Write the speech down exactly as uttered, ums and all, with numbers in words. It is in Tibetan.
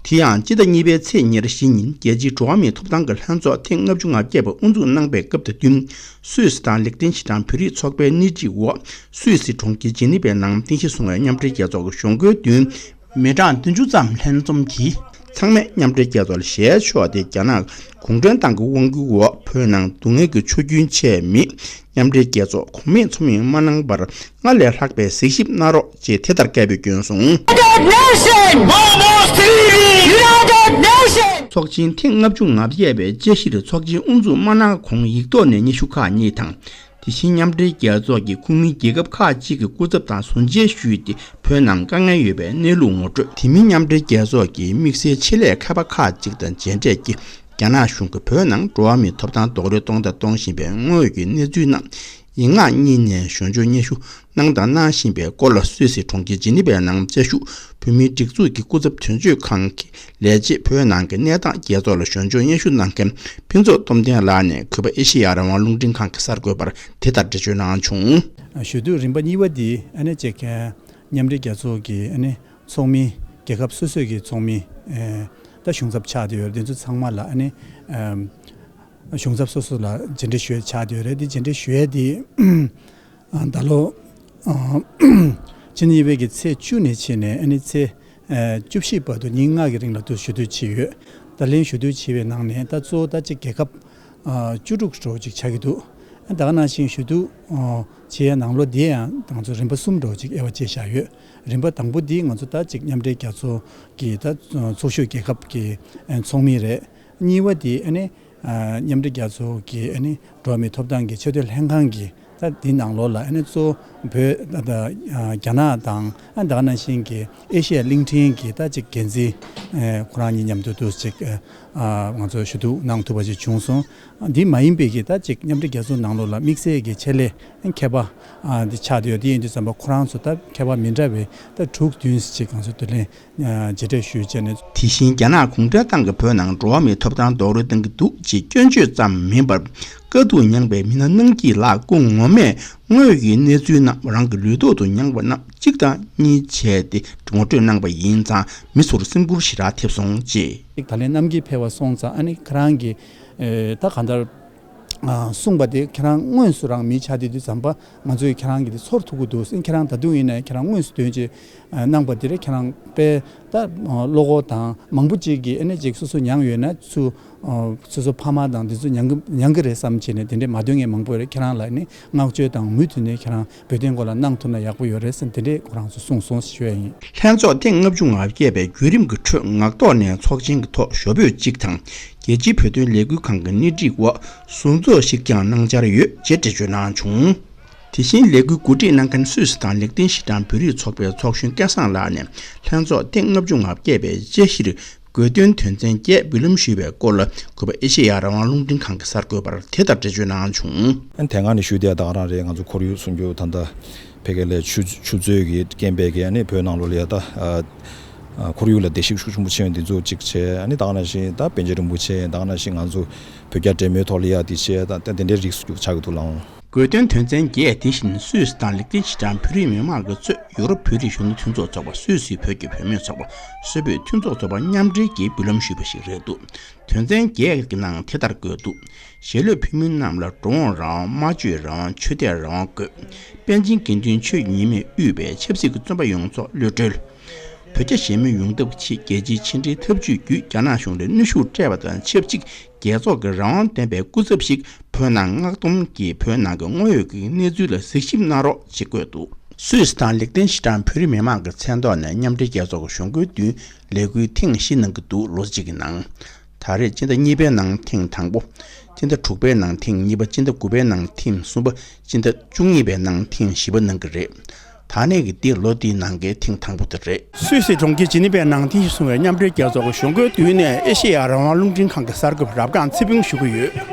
དེ་ཡང་སྤྱི་ཟླ་གཉིས་པའི་ཚེས་ཉེར་བཞི་ཉིན་རྒྱལ་སྤྱིའི་འགྲོ་བ་མིའི་ཐོབ་ཐང་གི་ལྷན་ཚོགས་ཐེངས་ལྔ་བཅུ་ང་བརྒྱད་པ་དབུ་འཛུགས་གནང་པའི་སྐབས་དང་བསྟུན། སུད་སི་དང་ལིག་ཏེན་ཤི་ཏན་བོད་རིགས་ཚོགས་པའི་སྣེ་ཁྲིད་འོག་སུད་སི་གྲོང་ཁྱེར་ཇི་ནི་ཝའི་ནང་རྟེན་གཞི་བཟུང་བའི་མཉམ་འབྲེལ་རྒྱལ་ཚོགས་ཀྱི་གཞུང་སྒོའི་མདུན། མི་གྲངས་བདུན་ཅུ་ཙམ་ལྷན་འཛོམས་ཀྱིས་ཚང་མས་མཉམ་འབྲེལ་རྒྱལ་ཚོགས་ལ་ཞལ་ཕྱོགས་ཏེ། རྒྱ་ནག་གུང་ཁྲན་ཏང་གི་དབང་སྒྱུར་འོག་བོད་ནང་སྡུག་བསྔལ་གྱི་ཆུ་རྒྱུན་ཆད་མེད། མཉམ་འབྲེལ་རྒྱལ་ཚོགས་གོང་མའི་ཚོམས་ཡིག་མ་གནང་བར་སྔར་ལས་ལྷག་པའི་གཟིགས་ཞིབ་གནང་རོགས་ཅེས་དེ་ལྟར་སྐད་འབོད་བསྐྱོན་སོང་། United Nation! United Nation! ཚོགས་ཆེན་ཐེངས་ལྔ་བཅུ་ང་བརྒྱད་པའི་དཔྱད་གཞིར་ཚོགས་ཆེན་དབུ་འཛུགས་མ་གནང་གོང་ཡིག་ཐོག་ནས་སྙན་ཞུ་ཁག་གཉིས་དང་། དེ་བཞིན་མཉམ་འབྲེལ་རྒྱལ་ཚོགས་ཀྱི་ཁོངས་མི་རྒྱལ་ཁབ་ཁག་ཅིག་གི་སྐུ་ཚབ་དང་ཟུར་མཇལ་ཞུས་ཏེ། བོད་ནང་དཀའ་ངལ་ཡོད་པའི་གནས་ལུགས་ངོ་སྤྲོད། དེ་མིན་མཉམ་འབྲེལ་རྒྱལ་ཚོགས་ཀྱི་དམིགས་བསལ་ཆེད་ལས་མཁས་པ་ཁག་ཅིག་དང་མཇལ་འཕྲད་ཀྱིས། རྒྱ་ནག་གཞུང་གིས་བོད་ནང་འགྲོ་བ་མིའི་ཐོབ་ཐང་རྡོག་རོལ་གཏོང་དང་གཏོང་བཞིན་པའི་དངོས་ཡོད་ཀྱི་གནས་ཚུལ་རྣམས། ཡིག་ངག་གཉིས་ནས་ཞིབ་འཇུག་སྙན་ཞུ་གནང་དང་གནང་བཞིན་པའི་སྐོར་ལ། སུད་སི་གྲོང་ཁྱེར་ཇི་ནི་ཝའི་ནང་བཅའ་བཞུགས་བོད་མིའི་སྒྲིག་འཛུགས་ཀྱི་སྐུ་ཚབ་དོན་གཅོད་ཁང་གི་ལས་བྱེད། བོད་ནང་གི་གནས་སྟངས་རྒྱལ་ཚོགས་ལ་ཞིབ་འཇུག་སྙན་ཞུ་གནང་མཁན་ཕུན་ཚོགས་སྟོབས་ལྡན་ལགས་ནས་གུས་པ་ཨེ་ཤེ་ཡ་རང་དབང་རླུང་འཕྲིན་ཁང་གི་གསར་འགོད་པར་དེ་ལྟར་འགྲེལ་བརྗོད་གནང་བྱུང་། ཞུ་གཏུག་རིམ་པ་གཉིས་པ་འདི་ཨ་ནི་ཅིག་མཉམ་འབྲེལ་རྒྱལ་ཚོགས་ཀྱི་ཨ་ནི་ཚོགས་མི། རྒྱལ་ཁབ་སོ་སོའི་གི་ཚོགས་མི། ཨེ། ད་གཞུང་ཚབ་ཆགས་བསྡད་ཡོད་རེད། དེ་ཚོ་ཚང་མ་ལ་ཨ་ནི། ཨམ། གཞུང་ཚབ་སོ་སོ་ལ་མཇལ་འཕྲད་ཞུ་ཡས་ཆགས་བསྡད་ཡོད་རེད། དེ་མཇལ་འཕྲད་ཞུ་ཡས་དེ། ཨ། ད་ལོ། ཨ། ཕྱི་ཟླ་གཉིས་པའི་གི་ཚེས་བཅུ་ནས་བྱས་ནས་ཨ་ནི་ཚེས། ཨེ། བཅུ་བཞི་བར་དུ་ཉིན་ལྔ་གི་རིང་ལ་དུ་ཞུ་གཏུག་བྱས་ཡོད། ད་ལན་ཞུ་གཏུག་བྱས་པའི་ནང་ནས་ད་གཙོ་བོ་ད་ཅིག་རྒྱལ་ཁབ། ཨ། བཅུ་དྲུག་འདྲ་བོ་ཅིག་ཆགས་ཀྱི་འདུག་ཨ། ད་ག་ནང་བཞིན་ཞུ་གཏུག་ཨ། བྱེད་ཡས་ནང་ལོགས་འདི་ཡང་ང་ཚོ་རིམ་པ་གསུམ་འདྲ་བོ་ཅིག་དབྱེ་བ་ཕྱེ་བཞག་ཡོད། རིམ་པ་དང་པོ་འདི་ང་ཚོ་ད་ཅིག་མཉམ་འབྲེལ་རྒྱལ་ཚོགས་ཀྱི་ད་ཚོགས་ཞུགས་རྒྱལ་ཁབ་ཀྱི་ཚོགས་མི་རེད། གཉིས་པ་འདི་ཨ་ནི། ཨ། མཉམ་འབྲེལ་རྒྱལ་ཚོགས་ཀྱི་ཨ་ནི་འགྲོ་བ་མིའི་ཐོབ་ཐང་གི་ཆེས་མཐོའི་ལྷན་ཁང་གི་ད་འདི་ནང་ལོགས་ལ་ཨ་ནི་གཙོ་བོ་བོད། ད། ཨ། རྒྱ་ནག་དང་། ཨ། ད་ག་ནང་བཞིན་གྱི་ཨེ་ཤི་ཡ་གླིང་ཕྲན་གྱི་ད་ཅིག་འགན་འཛིན། ཨ། ཁོ་རང་གཉིས་མཉམ་དུ་དུ་ཅིག་ཨ། ང་ཚོ་ཞུ་གཏུག་གནང་ཐུབ་པ་ཅིག་བྱུང་སོང་། འདི་མ་ཡིན་པའི་གི་ད་ཅིག་མཉམ་འབྲེལ་རྒྱལ་ཚོགས་ནང་ལོགས་ལ་དམིགས་བསལ་གྱི་ཆེད་ལས་མཁས་པ། ཨ། འདི་ཆགས་བསྡད་ཡོད། དེ་ཡིན་དུས་ཙམ་པ་ཁོ་རང་ཚོ་ད་མཁས་པ་མི་འདྲ་བའི་ད་དྲུག་བདུན་ཅིག་ང་ཚོ་བསྡུ་ལེན། ཨ། མཇལ་འཕྲད་ཞུས་བྱས་ནས། དེ་བཞིན་རྒྱ་ནག་གུང་ཁྲན་ཏང་གིས་བོད་ནང་འགྲོ་བ་མིའི་ཐོབ་ཐང་རྡོག་རོལ་གཏོང་གི་འདུག་ཅེས་སྐྱོན་བརྗོད་ཙམ་མིན་པར། དཀའ་སྡུག་མྱངས་པའི་མི་སྣ་རྣམས་ཀྱིས་ལ་སྐུ་ངོ་མས་དངོས་ཡོད་ཀྱི་གནས་ཚུལ་རྣམས་རང་གི་ལུས་ཐོག་ཏུ་མྱངས་པ་རྣམས་གཅིག་དང་གཉིས་བྱས་ཏེ་ངོ་སྤྲོད་གནང་པ་ཡིན་ཙང་། མི་ཚོར་སེམས་འགུལ་ཞེ་དྲག་ཐེབས་སོང་ཅེས། ད་ལན་གནམ་གྱི་ཕེབས་པ་སོང་ཙང་ཨ་ནི་ཁྱེད་རང་གི། ཨེ། ད་གང་ལྟར། ཨ། གསུངས་པ་དེ་ཁྱེད་རང་དངོས་སུ་རང་མི་ཆགས་དུས་དུས་ཙམ་པ་ང་ཚོས་ཁྱེད་རང་གི་དེ་ཚོར་ཐུབ་ཀྱི་འདུག་ཁྱེད་རང་ད་དུང་ཡིན་ན་ཁྱེད་རང་དངོས་སུ་དོན་ཅིག་གནང་པ་དེ་རེད། ཁྱེད་རང་དཔེ་ད་བློ་ཁོག་དང་མང་པོ་ཅིག་གིས་ཨ་ནི་ཅིག་སོ་སོ་མྱངས་ཡོད་ན་ཚུར། ཨ། སོ་སོ་ཕ་མ་དང་དེ་ཚོ་མྱང་གི་མྱང་གི་རེད་བསམ་བྱས་ནས་དེ་འདྲས་མ་འདོན་མཁན་མང་པོ་རེད། ཁྱེད་རང་ལ་ནི་བསྔགས་བརྗོད་དང་མུ་མཐུད་ནས་ཁྱེད་རང་བོད་དོན་སྐོར་ལ་གནང་ཐུབ་ན་ཡག་པོ་ཡོད་རེད་ཟེར་དེ་འདྲས་ཁོ་རང་ཚོ་གསུངས་སོང་ཞུ་ཡ་ཡིན། ལྷན་ཚོགས་ཐེངས་ལྔ་བཅུ་ང་བརྒྱད་པའི་བརྒྱུད་རིམ་གྱི་ཁྲོད་ངག་ཐོག་ནས་ཚོགས་ཆེན་གྱི་ཐོག་ཞོ་པོད་གཅིག་དང་རྒྱལ་སྤྱིའི་བོད་དོན་ལས་འགུལ་ཁང་གི་སྣེ་ཁྲིད་འོག་ཟུར་ཚོགས་ཤིག་ཀྱང་གནང་འཆར་ཡོད་ཅེས་འགྲེལ་བརྗོད་གནང་བྱུང་། དེ་བཞིན་ལས་འགུལ་གོ་སྒྲིག་གནང་མཁན་སུད་སི་དང་ལིག་ཏེན་ཤི་ཏན་བོད་རིགས་ཚོགས་པའི་ཚོགས་གཞོན་སྐལ་བཟང་ལགས་ནས་ལྷན་ཚོགས་ཐེངས་ལྔ་བཅུ་ང་བརྒྱད་པའི་དཔྱད་གཞིར་དགོས་འདུན་དོན་ཚན་བརྒྱད་འབུལ་ལམ་ཞུས་པའི་སྐོར་ལ། གུས་པ་ཨེ་ཤེ་ཡ་རང་དབང་རླུང་འཕྲིན་ཁང་གི་གསར་འགོད་པར་དེ་ལྟར་འགྲེལ་བརྗོད་གནང་བྱུང་། དེ་སྔ་ནས་ཞུས་དེ་ད་ག་རང་རེད། ང་ཚོ་ཁོར་ཡུག་སྲུང་སྐྱོབ་ད་ལྟ་ཕ་གི་ལ་ཆུ་ཆུ་མཛོད་ཀྱི་རྐྱེན་པས་ཀྱི་ཨ་ནི་བོད་ནང་ལོགས་ལ་ཡ་ད་ཨ་ཨ་ཁོར་ཡུག་ལ་བདེ་ཞིབ་ཤུགས་ཆེན་པོ་ཆེ་བ་འདི་ཚོ་གཅིག་བྱས། ཨ་ནི་ད་ག་ནང་བཞིན་ད་པཎ་ཆེན་རིན་པོ་ཆེ། ད་ག་ནང་བཞིན་ང་ཚོ་བོད་རྒྱ་འབྲེལ་མོལ་ཐོག་ལ་ཡ་དེ་བྱས། ད་དེ་འདྲའི་རིགས་སུ་ཆགས་ཀྱི་འདུག་ལགས། དགོས་འདུན་དོན་ཚན་བརྒྱད་དེ་བཞིན་སུད་སི་དང་ལིག་ཏེན་ཤི་ཏན་བོད་རིགས་མི་མང་གིས་གཙོས་ཡུ་རོབ་བོད་རིགས་གཞོན་ནུ་མཐུན་ཚོགས་ཚོགས་པ། སུད་སིའི་བོད་ཀྱི་བུད་མེད་ཚོགས་པ། སུད་བོད་མཐུན་ཚོགས་ཚོགས་པ་མཉམ་འབྲེལ་གྱིས་འབུལ་ལམ་ཞུས་པ་ཞིག་རེད་འདུག་དོན་ཚན་བརྒྱད་ཀྱི་ནང་དེ་ལྟར་བཀོད་འདུག་ཞལ་ལུང་ཕུལ་མི་རྣམས་ལ་འགྲོ་འོང་རང་དབང་། སྨྲ་བརྗོད་རང་དབང་། ཆོས་དད་རང་དབང་དགོས། པཎ་ཆེན་དགེ་འདུན་ཆོས་ཉིད་མེད་དབུས་པའི་ཆབ་སྲིད་ཀྱི་བཙོན་པ་ཡོངས་རྫོགས་གློད་གྲོལ། བོད་རྒྱ་ཞི་མོལ་ཡོང་ཐབས་ཆེད་རྒྱལ་སྤྱིའི་ཕྱི་འབྲེལ་འཐབ་ཇུས་བརྒྱུད་རྒྱ་ནག་གཞུང་ལ་གནོན་ཤུགས་སྤྲད་པ་དང་ཆབས་ཅིག་རྒྱལ་ཚོགས་ཀྱི་རང་དབང་ལྡན་པའི་སྐུ་ཚབ་ཞིག་བོད་ནང་མངགས་གཏོང་གིས་བོད་ནང་གི་དངོས་ཡོད་ཀྱི་གནས་ཚུལ་ལ་གཟིགས་ཞིབ་གནང་རོགས་ཅེས་བཀོད་འདུག་སུད་སི་དང་ལིག་ཏེན་ཤི་ཏན་བོད་རིགས་མི་མང་གི་མཚན་ཐོག་ནས་མཉམ་འབྲེལ་རྒྱལ་ཚོགས་ཀྱི་གཞུང་སྒོའི་མདུན་ལས་འགུལ་ཐེངས་བཞི་གནང་གི་འདུག་ལོ་གཅིག་གི་ནང་། ད་རེས་སྤྱི་ཟླ་གཉིས་པའི་ནང་ཐེངས་དང་པོ། སྤྱི་ཟླ་དྲུག་པའི་ནང་ཐེངས་གཉིས་པ། སྤྱི་ཟླ་དགུ་པའི་ནང་ཐེངས་གསུམ་པ། སྤྱི་ཟླ་བཅུ་གཉིས་པའི་ནང་ཐེངས་བཞི་པ་གནང་གི་རེད། ད་ནས་ཀྱི་འདི་ལོ་འདིའི་ནང་གི་ཐེངས་དང་པོ་དེ་རེད། སུད་སི་གྲོང་ཁྱེར་ཇི་ནི་ཝའི་ནང་རྟེན་གཞི་བཟུང་བའི་མཉམ་འབྲེལ་རྒྱལ་ཚོགས་ཀྱི་གཞུང་སྒོའི་མདུན་ནས་ཨེ་ཤེ་ཡ་རང་དབང་རླུང་འཕྲིན་ཁང་གི་གསར་འགོད་པ་རབ་སྒང་ཚེ་ཕུན་ཞུ་གི་ཡོད།